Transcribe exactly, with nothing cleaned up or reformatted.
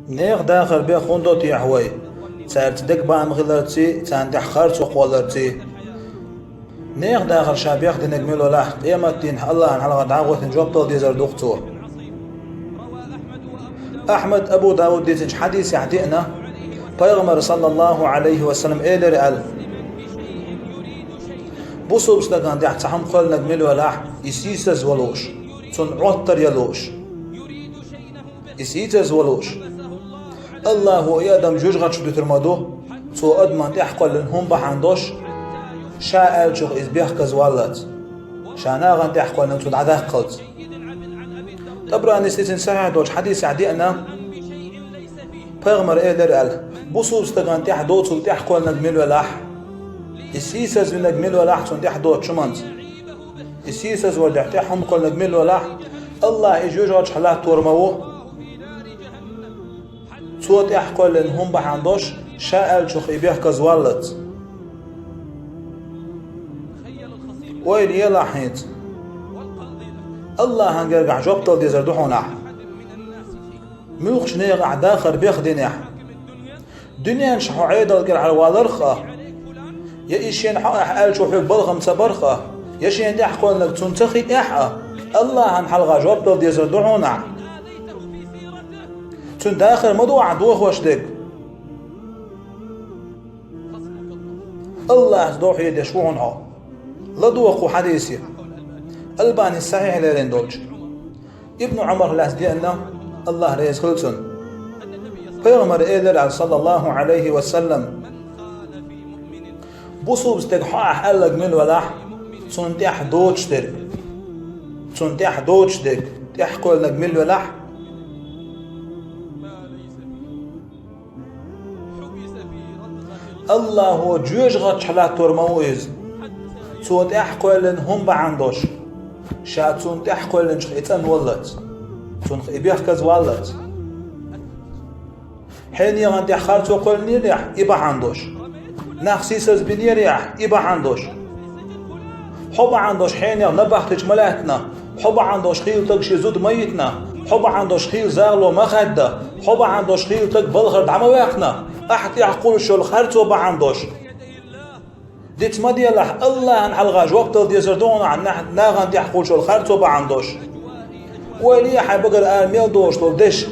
Нехан дахар бех хӀунда до техьа вай? Цаьрца дегабаам хиларций, царна тӀехь харцо кхолларций. Нехан дахар ша бехдинарг мила велахь, къематдийнахь АллахӀан хьалха дӀагӀоттийна жоп дала дезар ду-кх цо. Ахьмад, Абу Дауд дийцинчу хьадисехь деана, Пайхамара, саллаллаху Ӏалайхи ва саллам, элира аьлла: «Бусулба стагана тӀехь цхьа хӀума кхоьллинарг мила велахь, и сийсаз валуш, цунна Ӏоттар ялуш». И сийсаз валуш. АллахӀо и адам жоьжахаташ дуьтур ма ду, цо адамна тӀехь кхоьллина хӀума бахьана долуш, ша аьллачух иза бехказа валлалц, ша нахана тӀехь кхоьллинарг цо дӀадаккхалц. ТӀабаранис дийцина сахьихь долчу хьадисехь деана, Пайхамара элира аьлла: «Бусулба стагана тӀехь доцург тӀехь кхоьллинарг мила велахь, и сийсаз винарг мила велахь цунна тӀехь доцучу хӀуманца». И сийсаз вар тӀехь хӀума кхоьллинарг мила велахь, АллахӀ и жоьжахатех латтор ма ву, цо тӀехь кхоьллина хӀума бахьана долуш, ша аьллачух и бехказа валлалц. Ойла елахь хӀинца. АллахӀан гергахь жоп дала дезар ду хьуна ахь. Муьлххачу нехан ахь дахар бехдинехь, дуьненчохь хьо Ӏедал кӀелхьара валарх а, я и шена хьо ахь аьллачо хьоьга балхам ца барх а, я шена тӀехь кхоьллинарг цунна ца хиънехь а, АллахӀан хьалха жоп дала дезар ду хьуна ахь. Цуьнан дахар ма ду ахь дохош дерг. АллахӀца дохьедеш ву хьуна хьо. ЛадогӀа кху хьадисе. Албанис сахьихь лерина долчу. Ибн Ӏумарах лаьцна деана, АллахӀ реза хуьлда цунна. Пайхамара элира аьлла, саллаллаху Ӏалайхи ва саллам: «Бусулба стеган хьо ахь аьлларг мила велахь, цунна тӀехь доцуш дерг, цунна тӀехь доцуш дерг, тӀехь кхоьллинарг мила велахь, АллахӀо жоьжахатех латтор ма ву иза, цо тӀехь кхоьллина хӀума бахьана долуш, ша цунна тӀехь кхоьллинчух и цӀанваллалц, цунах и бехказа валлалц». Хьенехан тӀехь харцо кхоьллинера ахь, и бахьана долуш. Нах сийсаз бинера ахь, и бахьана долуш. Хьо бахьана долуш хьенех набахтича ма лаьттина, хьо бахьана долуш хийла стаг шен зуда ма йитина, хьо бахьана долуш хийла загӀало ма хаьдда, хьо бахьана долуш хийла стаг балхара дӀа ма ваьккхина, ахь тӀехь кхуллуш йолу харцо бахьана долуш. Диц ма делахь, АллахӀан хьалха жоп дала дезар ду хьуна ахь нах-, нахана тӀехь кхуллуш йолу харцо бахьана долуш. Ойла е хьайн багара ара мел долуш долу деш,